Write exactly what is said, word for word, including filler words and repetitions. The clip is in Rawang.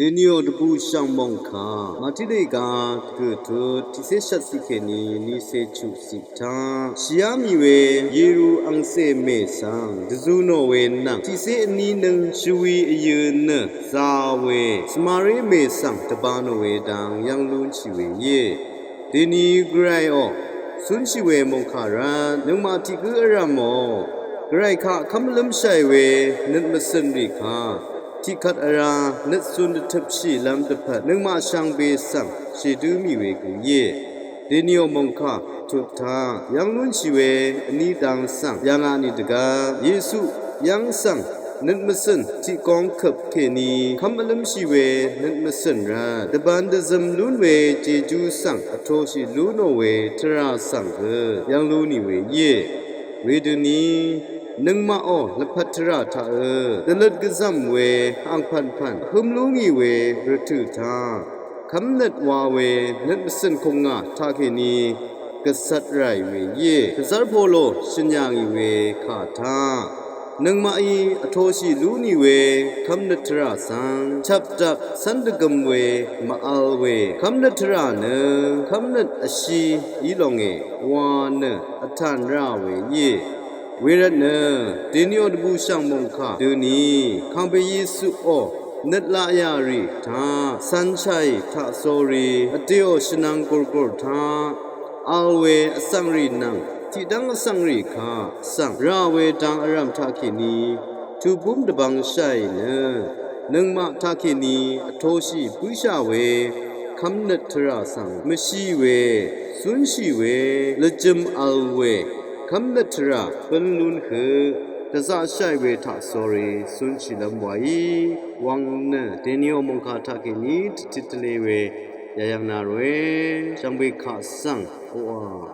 Dvnio dvbù shv̀ng mòngkà Màtiq lèga gø̀ tut tiqcé shvt ciq kèní niqcé chuq ciq taq shìá mì we Yeru angcè mè svng dvzū nò we nvng tiqcé vní nøng shvwi vyø̄ nø zā we Svmaré mè svng dvbā nò we dang yv́ng lúnshì we íe. Dèni Gvrayò cúnshì we mòngkà rvt nøngmaq tiq gǿ vrv̀mò Gvray kaq kv́m vlǿmshàì we nøt mvcø̀n rì kaq tiqkvt vrá nøt cun dvtøpshì lv́m dvpvt nøngmaq shvngbe svng shèdǿ mì we gø íe. Dènìò mòngkà tut taq yv́ng lúnshì we vní dang svng yà ngà nì dvgvp Yesu yv́ng svng nøt mvcø̀n tiq góng køp kèní kv́m vlǿmshì we nøt mvcø̀n rvt dvbvn dvzøm lún we jejú svng vtoshì lú nò we tvrà svng gø yv́ng lú nì we íe. Wedøni nøngmaqò lvpat tvrà taqø dvløt gvzv̀m we angpv̀npv̀n vhǿm lú ngì we rvtø̀ taq kv́mnøt wa we nøt mvcø̀n kùngà taqkèní gvcvt ràì we íe. Dvzv́r Polo shø̀n yà ngì we kà taq nøngmaqí vtoshì lú nì we kv́mnøt tvrà svng chvpdvp cv́n dvgøm we mv-vl we kv́mnøt tvrà nø kv́mnøt vshí í longe wa nø vtàn rà we íe. Wervtnø dènìò dvbù shv̀ng mòngkà døni kàngpè Yesuò nøt laq yà rì taq cv̄nshàì taqsórí vdèò shvnvng gùrgùr taq vl we vsvng rì nvng tiqdv́ng vsvng rì kaq svng rà we dang vrv̀m taqkèní tubúm dvbvngshàì nø nøngmaq taqkèní vtoshì bǿshà we kv́mnøt tvrà svng mvshì we cúnshì we lvjøm vl we kv́mnøt tvrà bǿn lún høq dvzaqshàì we taqsórí cúnshìlv́m waí wvng nø dènìò mòngkà taqkèní dvtit dvle we yayv̀ng nà ròe shvngbe kaq svng oqà